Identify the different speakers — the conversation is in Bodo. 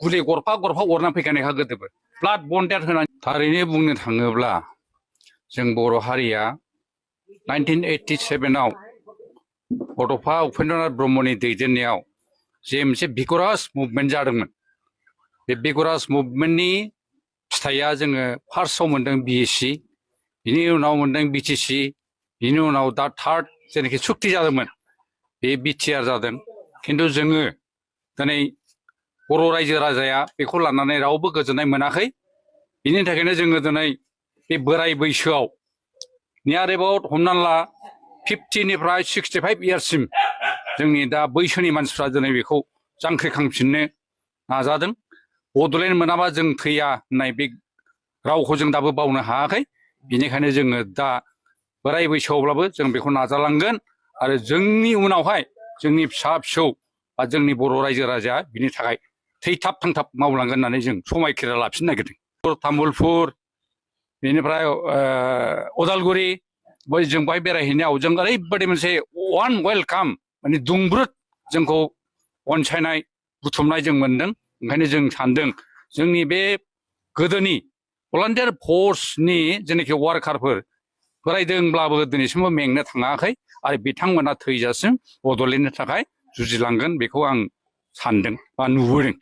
Speaker 1: गुलि गरफा गरफा अरना फैखानायखा गोदोबो ब्लाड बन्डेड होनानै थारैनो बुंनो थाङोब्ला जों बर' हारिया 1987 आव बड'फा उपेन्द्रनाथ ब्रह्मनि दैदेननायाव जे मोनसे भिगरास मुभमेन्ट जादोंमोन बे भिगरास मुभमेन्टनि फिथाइया जोङो फार्स्टआव मोनदों बिएससि बिनि उनाव मोनदों बिटिसि बिनि उनाव दा थार्ड जेनाखि सुक्ति जादोंमोन बे बिटिआर जादों खिन्थु जोङो दिनै बर' रायजो राजाया बेखौ लानानै रावबो गोजोननाय मोनाखै बिनि थाखायनो जोङो दिनै बे बोराय बैसोआव नियार एबाउट हमना ला 50 निफ्राय 65 इयार्ससिम जोंनि दा बैसोनि मानसिफ्रा दिनै बेखौ जांख्रिखांफिननो नाजादों बड'लेण्ड मोनाबा जों थैया होननाय बे रावखौ जों दाबो बावनो हायाखै बिनिखायनो जोङो दा बोराय बैसोआवब्लाबो जों बेखौ नाजालांगोन आरो जोंनि उनावहाय जोंनि फिसा फिसौ बा जोंनि बर' रायजो राजाया बिनि थाखाय थैथाब थांथाब मावलांगोन होननानै जों समायखिरा लाफिननो नागिरदों तामुलपुर बेनिफ्राय उदालगुरि जों बाहाय बेरायहैनायाव जों ओरैबायदि मोनसे वान वेलकाम माने दुंब्रुद जोंखौ अनसायनाय बुथुमनाय जों मोनदों ओंखायनो जों सानदों जोंनि बे गोदोनि भलान्टियार फर्सनि जेनाखि वार्कारफोर फरायदोंब्लाबो दिनैसिमबो मेंनो थाङाखै आरो बिथांमोना थैजासिम बड'लेण्डनि थाखाय जुजिलांगोन बेखौ आं सानदों बा नुबोदों